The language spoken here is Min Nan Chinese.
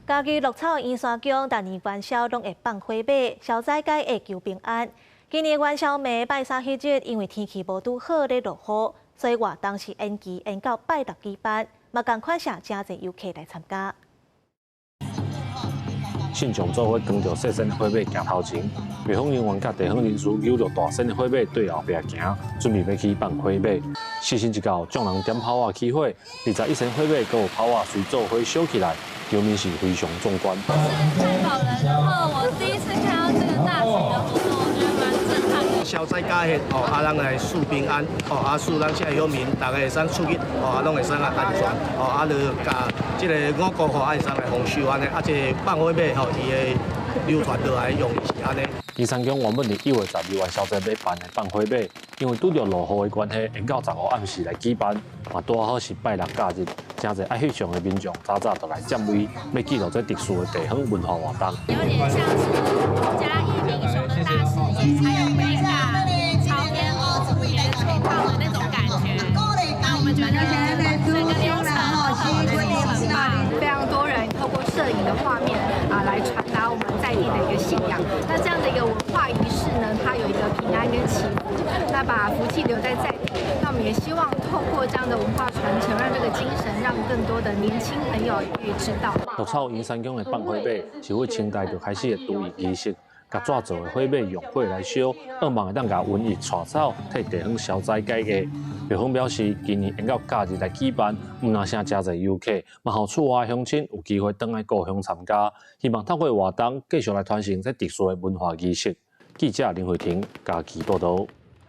嘉義鹿草圓山宮逐年元宵攏會放火馬，消災解厄求平安。今年元宵暝拜三彼日，因為天氣無拄好咧落雨，所以活動是延期延到拜六舉辦，嘛仝款是誠濟遊客來參加。信眾做伙扛著細細的火馬行頭前，廟方人員佮地方人士扭著大身的火馬對後壁行，準備欲去放火馬。時辰一到，眾人點炮仔起火，21身火馬閣有炮仔隨做伙燒起來，場面是非常壯觀。太寶人，然後我第一次看到這個大型的活動，我覺得蠻震撼的。消災解厄，哦，啊，咱來賜平安，哦，啊，賜咱這個鄉民，逐家會使出去，哦，啊，攏會使啊安全，哦，啊，就共這個五穀吼，會使來豐收按呢，啊，這個放火馬吼，伊的流傳落來用意是按呢。圓山宮原本佇1月12元宵節欲辦的放火馬，因為拄著落雨的關係，延到15暗時來舉辦，嘛拄好是拜六假日，誠濟愛翕相的民眾早早就來佔位，欲記錄這特殊的地方文化活動。有點像是嘉義民雄的大士爺，還有北港朝天宮連出炮的那種感覺。那我們覺得整個流程都很不錯，很棒。非常多人透過攝影的畫面啊，來傳達我們在地的一個信仰。那這樣的一個文化儀式呢，它有一個平安跟祈福，那把福氣留在在地。那我們也希望透過這樣的文化傳承，讓這個精神讓更多的年輕朋友也可以知道。鹿草圓山宮的放火馬是對清代就開始的廚藝儀式，共紙做的火馬用火來燒，向望會當共瘟疫帶走，替地方消災解厄。廟方表示，今年延到假日來舉辦，毋但誠濟遊客，嘛予厝外鄉親有機會轉來故鄉參加，希望透過活動繼續來傳承這特殊的文化儀式。記者林慧婷嘉義報導。